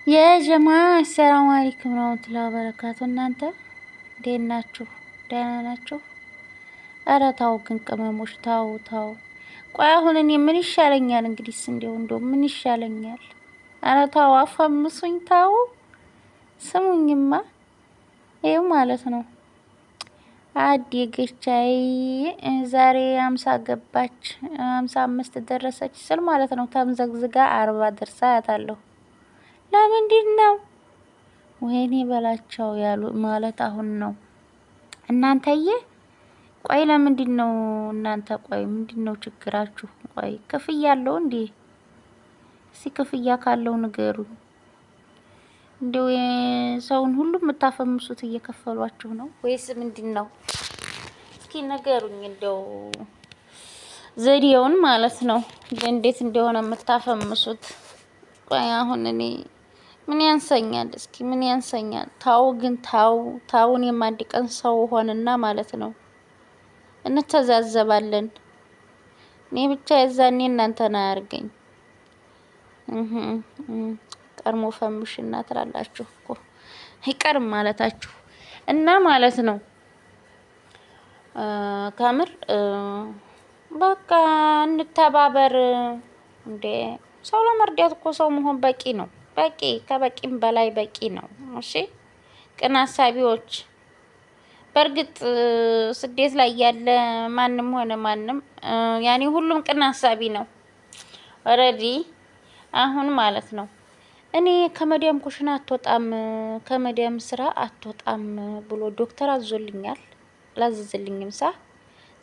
የጀማ አሰላሙ አለይኩም ወራህመቱላሂ ወበረካቱ። እናንተ እንዴት ናችሁ? ደህና ናችሁ? ኧረ ታው ግን ቅመሞች ታው ታው። ቆይ አሁን እኔ ምን ይሻለኛል? እንግዲህ እንደው እንደው ምን ይሻለኛል? ኧረ ታው አፈምሱኝ፣ ታው ስሙኝማ፣ ይኸው ማለት ነው አደገች። አይ ዛሬ 50 ገባች፣ 55 ደረሰች ስል ማለት ነው ተምዘግዝጋ 40 ደርሳ አያታለሁ። ለምንድን ነው ወይኔ በላቸው ያሉ ማለት አሁን ነው እናንተዬ። ቆይ ለምንድን ነው እናንተ? ቆይ ምንድን ነው ችግራችሁ? ቆይ ክፍያ አለው እንዴ? እስኪ ክፍያ ካለው ንገሩኝ። እንደው ሰውን ሁሉ የምታፈምሱት እየከፈሏችሁ ነው ወይስ ምንድን ነው? እስኪ ንገሩኝ። እንደው ዘዴውን ማለት ነው እንዴት እንደሆነ የምታፈምሱት። ቆይ አሁን እኔ ምን ያንሰኛል? እስኪ ምን ያንሰኛል? ታው ግን ታው ታውን የማንድ ቀን ሰው ሆንና ማለት ነው እንተዛዘባለን። እኔ ብቻ የዛኔ እናንተን አያርገኝ። ቀድሞ ፈምሽና ትላላችሁ እኮ አይቀርም ማለታችሁ እና ማለት ነው። ከምር በቃ እንተባበር እንዴ! ሰው ለመርዳት እኮ ሰው መሆን በቂ ነው። በቂ ከበቂም በላይ በቂ ነው። እሺ ቅን አሳቢዎች። በእርግጥ ስደት ላይ ያለ ማንም ሆነ ማንም ያኔ ሁሉም ቅን አሳቢ ነው። Already አሁን ማለት ነው እኔ ከመዲያም ኩሽና አትወጣም ከመዲያም ስራ አትወጣም ብሎ ዶክተር አዞልኛል። ላዘዝልኝም ሳ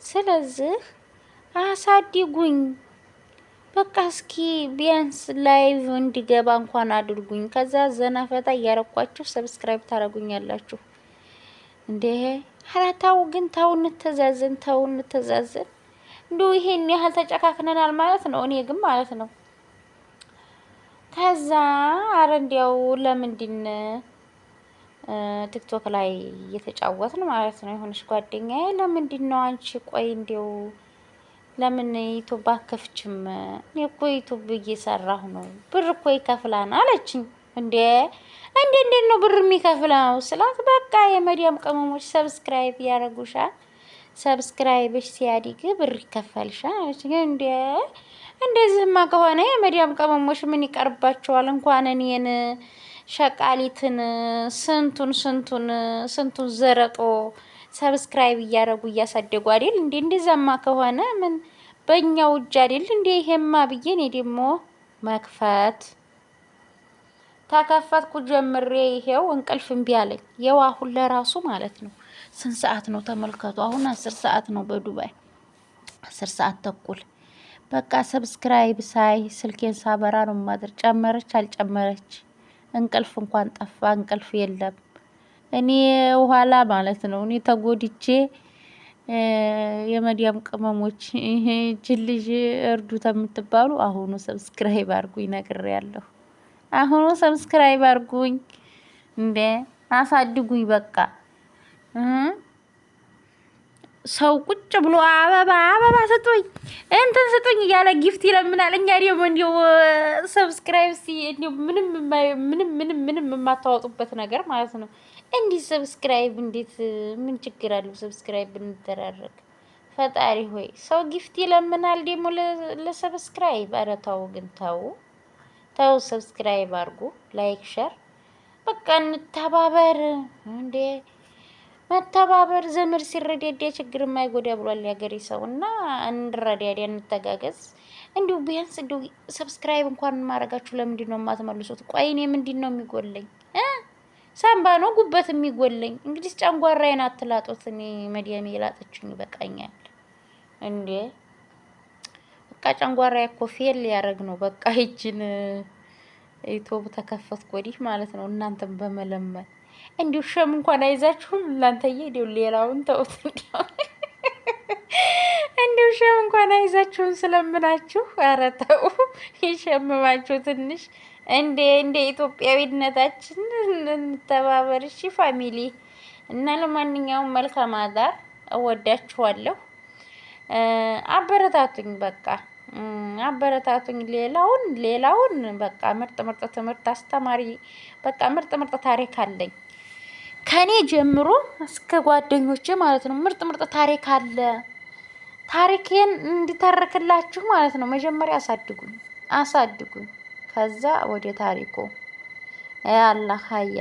ስለዚህ አሳድጉኝ በቃ እስኪ ቢያንስ live እንዲገባ እንኳን አድርጉኝ። ከዛ ዘና ፈታ እያረኳችሁ subscribe ታረጉኛላችሁ። እንዴ ኧረ ተው ግን ተው፣ እንተዛዘን፣ ተው እንተዛዘን። እንዲሁ ይሄን ያህል ተጨካክነናል ማለት ነው። እኔ ግን ማለት ነው ከዛ አረ እንዲያው ለምንድን ቲክቶክ ላይ እየተጫወትን ማለት ነው የሆነች ጓደኛዬ ለምንድን ነው አንቺ ቆይ እንዲያው ለምን ዩቱብ አከፍችም? እኔ እኮ ዩቱብ እየሰራሁ ነው፣ ብር እኮ ይከፍላል አለችኝ። እንዴ እንዴ እንዴት ነው ብር የሚከፍለው ስላት፣ በቃ የመዲያም ቅመሞች subscribe ያደርጉሻል፣ subscribe ሽ ሲያድግ ብር ይከፈልሻል አለችኝ። እንዴ እንደዚህማ ከሆነ የመዲያም ቅመሞች ምን ይቀርባቸዋል? እንኳን እኔን ሸቃሊትን ስንቱን ስንቱን ስንቱን ዘረጦ subscribe እያደረጉ እያሳደጉ አይደል እንዴ? እንደዛማ ከሆነ ምን በእኛው እጅ አይደል እንዴ? ይሄማ ብዬ እኔ ደግሞ መክፈት ተከፈትኩ ጀምሬ ይሄው እንቅልፍ እምቢ አለኝ። የው አሁን ለራሱ ማለት ነው ስንት ሰዓት ነው ተመልከቱ። አሁን 10 ሰዓት ነው በዱባይ 10 ሰዓት ተኩል። በቃ subscribe ሳይ ስልኬን ሳበራ ነው ማድር። ጨመረች አልጨመረች እንቅልፍ እንኳን ጠፋ፣ እንቅልፍ የለም። እኔ ኋላ ማለት ነው እኔ ተጎድቼ የመዲያም ቅመሞች ይህችን ልጅ እርዱት የምትባሉ አሁኑ subscribe አድርጉኝ፣ ነግሬያለሁ። አሁኑ subscribe አድርጉኝ፣ እንደ አሳድጉኝ። በቃ ሰው ቁጭ ብሎ አበባ አበባ ስጡኝ እንትን ስጡኝ እያለ gift ይለምናል። እኛ ደግሞ እንዲያው subscribe እንዲያው ምንም ምንም ምንም ምንም የማታወጡበት ነገር ማለት ነው። እንዲህ subscribe እንዴት ምን ችግር አለው? Subscribe ብንደራረግ። ፈጣሪ ሆይ ሰው gift ይለምናል ደግሞ ለ subscribe። ኧረ ተው ግን ተው ተው፣ subscribe አድርጉ፣ like፣ share፣ በቃ እንተባበር እንዴ መተባበር ዘመድ ሲረዳዳ ችግር የማይጎዳ ብሏል ያገሬ ሰው። እና እንረዳዳ፣ እንተጋገዝ። እንዲሁ ቢያንስ እንዲሁ subscribe እንኳን ማድረጋችሁ ለምንድን ነው የማትመልሱት? ቆይ እኔ ምንድን ነው የሚጎለኝ? ሳምባ ነው ጉበት የሚጎለኝ? እንግዲህ ጨንጓራዬን አትላጡት። እኔ መዲያሜ የላጠችኝ ይበቃኛል። እንዴ በቃ ጨንጓራዬ እኮ fail ያደረግ ነው። በቃ ይችን ዩቱብ ተከፈትኩ ወዲህ ማለት ነው እናንተም በመለመን እንዲሁ shame እንኳን አይዛችሁም እናንተዬ። እንዲሁ ሌላውን ተውት፣ እንዲሁ shame እንኳን አይዛችሁም ስለምናችሁ። ኧረ ተው ይሸምማችሁ ትንሽ። እንደ እንደ ኢትዮጵያዊነታችን እንተባበር እሺ family። እና ለማንኛውም መልካም አዳር፣ እወዳችኋለሁ። አበረታቱኝ በቃ። አበረታቱኝ። ሌላውን ሌላውን በቃ ምርጥ ምርጥ ትምህርት አስተማሪ በቃ ምርጥ ምርጥ ታሪክ አለኝ ከኔ ጀምሮ እስከ ጓደኞቼ ማለት ነው። ምርጥ ምርጥ ታሪክ አለ። ታሪኬን እንዲተርክላችሁ ማለት ነው። መጀመሪያ አሳድጉኝ አሳድጉኝ፣ ከዛ ወደ ታሪኩ ያላ ሀያ።